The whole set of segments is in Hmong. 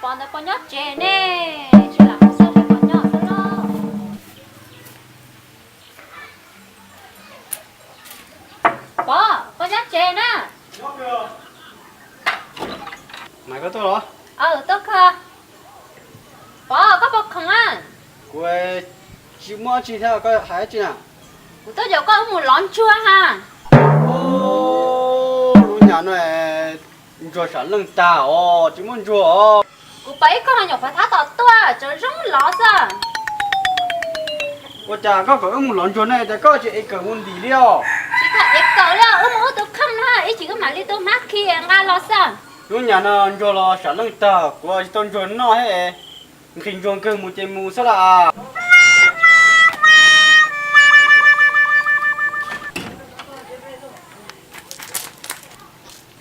Pov ntawd pov nyob tsev ne, tsis lam mus xauj seb pov nyob xwb los. Pov, pov nyob tsev na. Maiv, koj tuaj los? Aw, tuaj kawg. Pov, koj puas khoom a? Kuv tsis muaj dab tsi thiab, koj hais dab tsi na? Kuv tuaj caum koj wb mus lov ntsuag ha. Lub nyam no ntsuag sam leej tag os, tsis muaj ntsuag os. Kuv pom ib koog nyuam qhuav thab tom tuaj, tseem zoo lov xwb. Ua cas koj kom wb mus lov ntsuag ne, cas koj tsis ev kawm mus ntim li os? Tsis tham ev kawm li, wb mus wb tus kheej na, ib chim wb mam li tu hmab khi nqa los xwb. Lub nyam no ntsuag los sam leej tag, kuv tsis tau ntsuag noj thiab. Nqhis ntsuag kawg mus ces mus xwb las.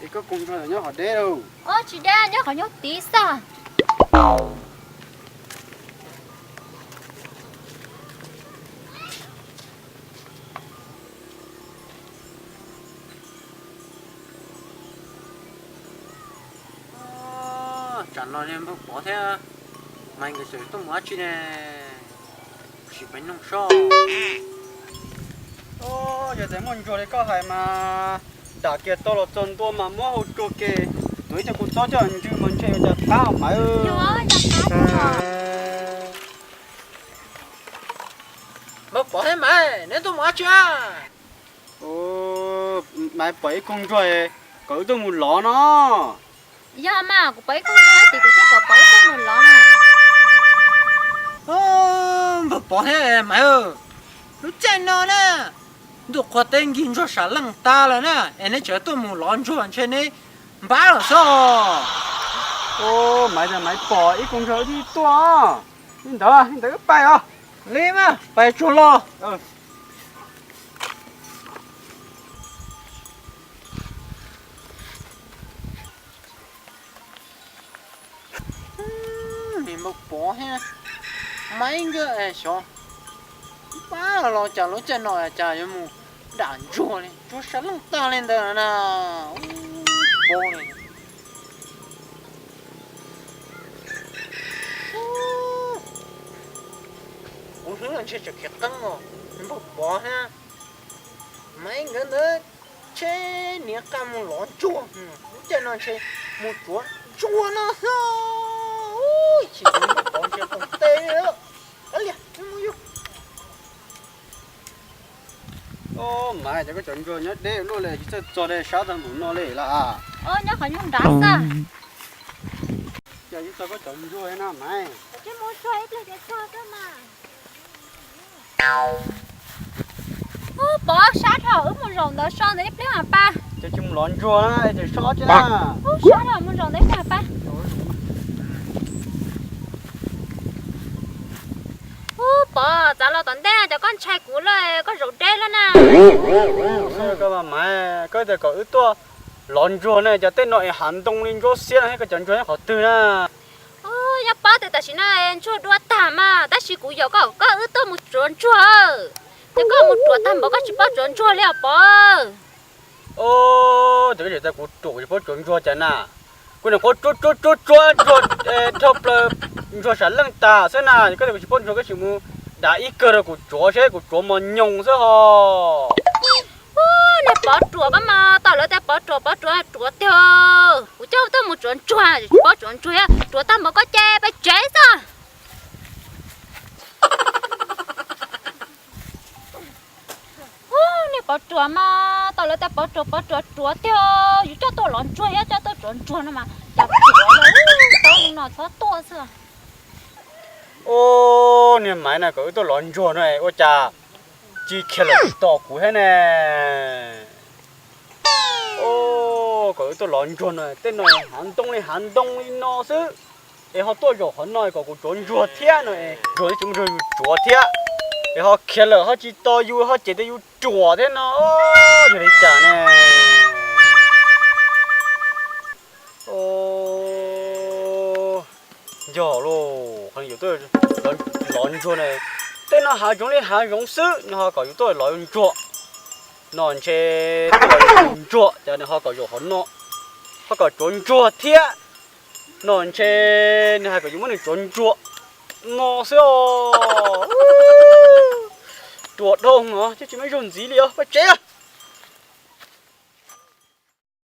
Es koj koog ntsuag nyob qhov deb lauj? Tsis deb, nyob qhov nyuag tid xwb. Tsam no niag npawg Pov thiab Maiv nkawd tseem tuaj mus dab tsi ne? Sim peb noog soj. Yog tias muaj ntsuag li koj hais mas dam kiag tau los txog ntua mas muab hau tsuag ke, tuav ib co kuv txob coj ntsw mas ntshe yuav cas qab Maiv. Npawg Pov thiab Maiv, neb tuaj mus dab tsi a? Maiv pom ib koog ntsuag, kom wb tuaj mus lov no. Yog mas, kuv pom ib koog ntsuag tid kuv thiaj kom pom wb tuaj mus lov na. Npawg Pov thiab Maiv, lub caij no na, ntuj qhua teb nkig ntsuag sam leej tag lawm na, es neb tseem tuaj mus lov ntsuag ntshe neb npab lawm xwb. Maiv, Maiv pom ib koog ntsuag wb thiaj tuaj. Li ntawd, li ntawd wb pais os. Li mas, pais tsuag los. Npawg Pov thiab Maiv nkawd xyov npab los cas lub caij no cas yuav mus dam ntsuag li, ntsuag sam leej tag li ntawd na. Pov li. Kuv hlwb los ntshe tseem khiav qeeb os, npawg Pov thiab Maiv nkawd ntawd ntshe niam qab mus lov ntsuag, lub caij no ntshe mus tsuav ntsuag no xwb. Chim npawg Pov ntshe qeej teb li. Liag, mus yug. Maiv, cas koj cov ntsuag nyob deb luaj li, tsis txawj txog li, sab tag npaum no li las. Nyob qhov nyuag nrad xwb. Cas tsis txog koj cov ntsuag na Maiv? Ub, Pov, sab dhau, wb mus zaum ntawd so ntawd ib pliag mam pais. Ces tsis mus lov ntsuag na, ces so tsis na. Ub, sab dhau, mus zaum ntawd ib pliag mam pais. Ub, Pov, txav los tom ntej, cas koj ntshai kuv lawm, koj zaum deb lawm na. Koj mas Maiv, koj tias kom wb tuaj lov ntsuag ne, cas tej no es hav ntoo li ntsuab xiab no thiab, koj cov ntsuag nyob qhov twg na? Yog Pov tias tam sim no ntsuag dua tag mas, tab sis kuv yaum koj, koj wb tuaj mus tsuav ntsuag. Ces koj mus tsuav tag npaum koj tsis paub tsuav ntsuag li os Pov. Ces koj tseem tias kuv ruam kuv tsis paub tsuav ntsuag cas na? Kuv nyuam qhuav tsuav tsuav tsuav tsuav ntsuag dhau plaws, ntsuag sam leej tag xwb na, koj tias kuv tsis paub ntsuag, koj tseem mus dav ib kawg rau kuv tsuav seb kuv tsuav mos nyoos xwb ho. Ub, niag Pov ruam koj mas, tau lawv tias Pov ruam Pov ruam ruam tiag. Kuv coj tuaj mus tsuav ntsuag, tsis paub tsuav ntsuag, ruam tag npaum koj ces peb tsev xwb. Ub, niag Pov ruam mas, tau lawv tias Pov ruam Pov ruam ruam tiag, yus coj tuaj lov ntsuag thiab coj tuaj tsuav ntsuag no mas cas ruam lawm, tau no txhob tuaj xwb. Ub, niag Maiv na, kom wb tuaj lov ntsuag no ua cas tsis khiav lawm tsis tos kuv thiab ne. Ub, kom wb tuaj lov ntsuag no, tej no hav ntoo li hav ntoo li no xwb, es ho tuaj zaum qhov no kom kuv tsuav ntsuag thiab no, ntsuag tsis muaj ntsuag yus tsuav thiab, es ho khiav lawm ho tsis tos yus ho cem tias yus ruam thiab no, yog li cas ne? Yog lauj, qhov yus tuaj lov ntsuag na, tej no hav zoov li hav zoov xwb, nws ho kom yus tuaj lov ntsuag no ntshe tuaj lov ntsuag, cas nws ho kom zaum qhov no, ho kom tsuav ntsuag thiab. No ntshe nws hais kom yus muab nws tsuav ntsuam no xwb os. Ruam dhau no thiab tsis muaj zaug ntxiv li os, pab tsev.